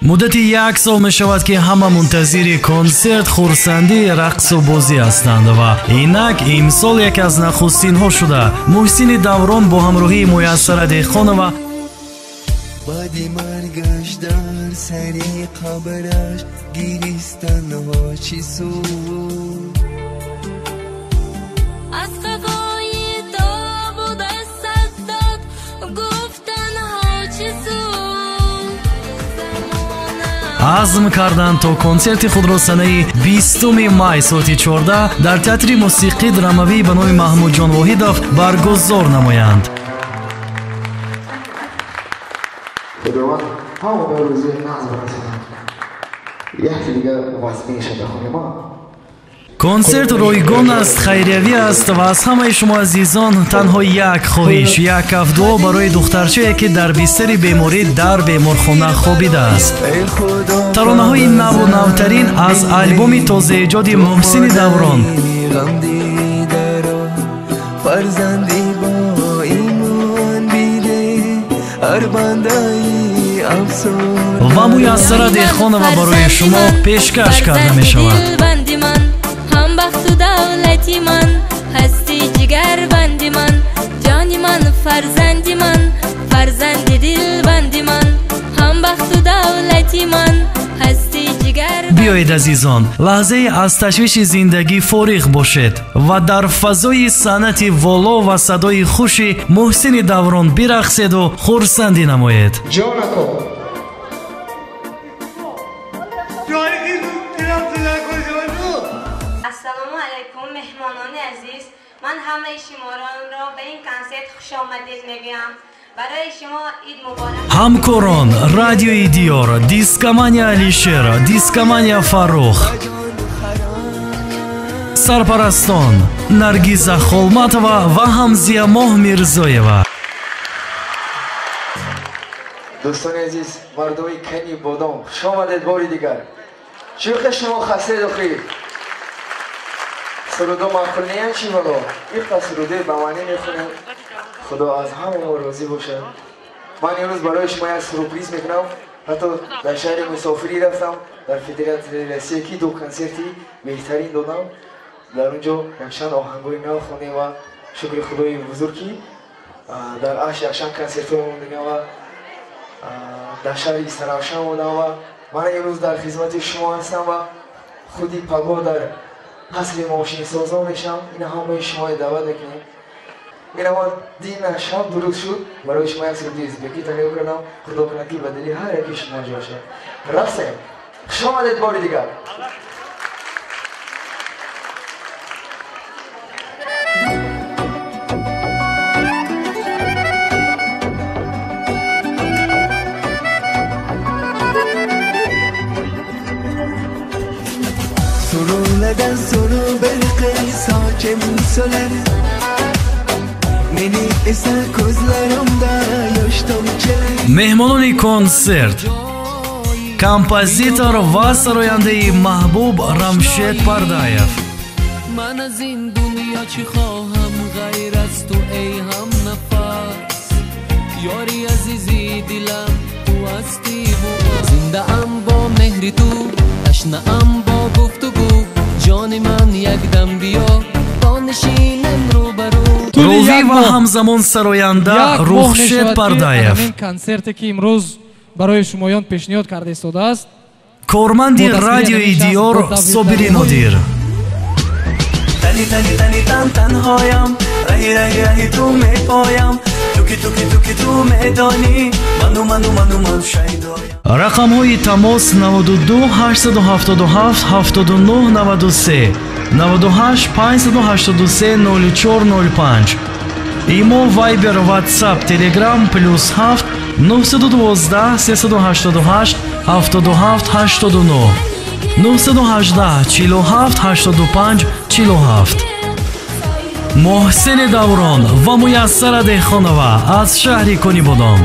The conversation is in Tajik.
Муддати як сол мешавад, ки ҳама мунтазири консерт, хурсандӣ, рақсу бозӣ ҳастанд ва инак имсол яке аз нахустинҳо шуда Муҳсини Даврон бо ҳамроҳии Муяссара Деҳқонова баъди маргаш дар сари қабраш гиристанҳо чӣ суд. Аз қафои тобу дастат дод гуфтанҳо чӣ суд. Азм карданд то консерти худро санаи 20 май соати 14 дар театри мусиқӣ драмавӣ ба номи Маҳмудҷон Воҳидов баргузор намоянд. Худованд ҳама рӯзи назм расонад. Яке дигар вазминша бихонем. Консерт ройгон аст, хайриявӣ аст ва аз ҳамаи шумо азизон танҳо як хоҳиш, як кафдуо барои духтарчае, ки дар бистари беморӣ дар беморхона хобидааст. Таронаҳои наву навтарин аз албоми тозаэҷоди Муҳсини Даврон фарзанди бо имон биде ҳар бандаи ва Муяссара Деҳқонова барои шумо пешкаш карда мешавад. Ҳам бахту давлати ман, ҳасти ҷигарбанди ман, ҷони ман, фарзанди ман, фарзанди дилбанди ман, ҳам бахту давлати ман, ҳасти ҷигар. Биёед азизон, лаҳзае аз ташвиши зиндагӣ фориғ бошед ва дар фазои санъати воло ва садои хуши Муҳсини Даврон бирақседу хурсандӣ намоед. Ҷонако Ассалому алайкум, меҳмонони азиз. Ман ҳамаи шуморонро ба ин консерт хушомадед мегӯям. Барои шумо ид муборак. Ҳамкорон: Радиои Диёр, Дискомания Алишер, Дискомания Фаррух. Сарпарастон: Наргиза Холматова ва Ҳамзиямоҳ Мирзоева. Дӯстони азиз, мардуми Кани Бодом, хуш омадед бори дигар. Чӣ шумо хастед охир? Сурудо маъқул неянд чӣ бало? Иқа суруде ба маънӣ мехонем. Худо аз ҳама мо розӣ бошад. Ман имрӯз барои шумо як сюрприз мекунам. Ҳатто дар шаҳри мусофирӣ рафтам, дар Федератсияи Россия, ки ду консерти беҳтарин додам. Дар он ҷо якчанд оҳангҳои нав хондем ва шукри Худои бузург, ки дар Аш якчанд консертҳо мондагам ва дар шаҳри Истаравшан мондам ва ман имрӯз дар хизмати шумо ҳастам ва худи паго дар қасри мошинсозон мешавам. Ина ҳамаи шуморо даъват мекунем. Ина ма дина шаб дуруст шуд, барои шумо як суруди ӯзбекӣ тайёр кардам. Худо кунад, ки ба дили ҳар яки шумо ҷо шавад. Рафтем. Хуш омадед бори дигар. Sorulardan soru bir sochim so'lar, meni esa ko'zlarimda yosh tomchilar. Меҳмонони консерт: композитор ва сарояндаи маҳбуб Рамшед Пардаев, ман аз ин дунё чӣ хоҳам ғайр аз ту эй ҳамнафас, ёри азизи дилам ту ҳастиву зиндаам бо меҳри ту, ташнаам бо гуфтугӯ, ҷони ман якдам биё бо нишинем рӯбарӯ. Ровӣ ва ҳамзамон сароянда Рухшед Пардаев. Ин консерте ки имрӯз барои шумоён пешниҳод карда истодааст, корманди Радиои Диёр Собири Нодир. Тани тани тани тан танҳоям, раҳи раҳи раҳи ту мепоям, туки туки туки ту медонӣ, ману ману ману ман шайдоям. Рақамҳои тамос: 92 877 79 93, 98 583 04 05. Имо, Вайбер, Ватсап, Телеграм: +7 912 388 77 89, 918 47 85 47. Муҳсини Даврон ва Муяссара Деҳқонова аз шаҳри Конибодом.